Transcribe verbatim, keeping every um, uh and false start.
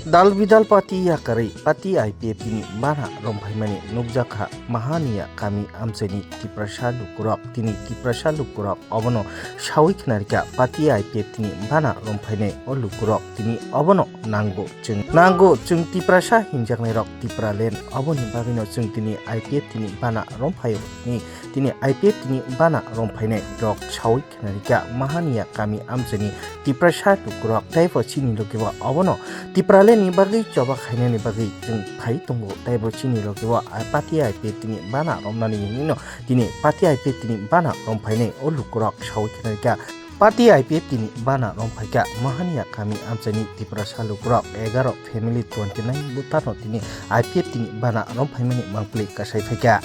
Dal bidal party yakarwi party I P F T ni bana romphaimani nukjakha Mahaniya kami amchaini Tiprasa lukurok. Tini Tiprasa lukurok obono sawi khnarikha party I P F T ni bana romphainai o lukurok. Tini obono nango chwng. Nango chwng Tiprasa hinjaknairok Tipraland. Oboni bagwino chwng tini I P F T ni bana romphaio hwnwi tini I P F T ni bana romphainai rok sawi khnarikha Mahaniya kami amchaini Tiprasa lukurok. Taibo chini logibo obono Tipraland ni bagwi choba khainani bagwi chwng phai tongo. Taibo chini logibo party I P F T ni bana romnani hinino tini party I P F T ni bana romphainai o lukurok sawi khnarikha. Party I P F T ni bana romphaikha Mahaniya kami amchaini Tiprasa lukurok egaroh family twenty nine butharno tini I P F T ni bana romphaimani mangpili kasai phaikha.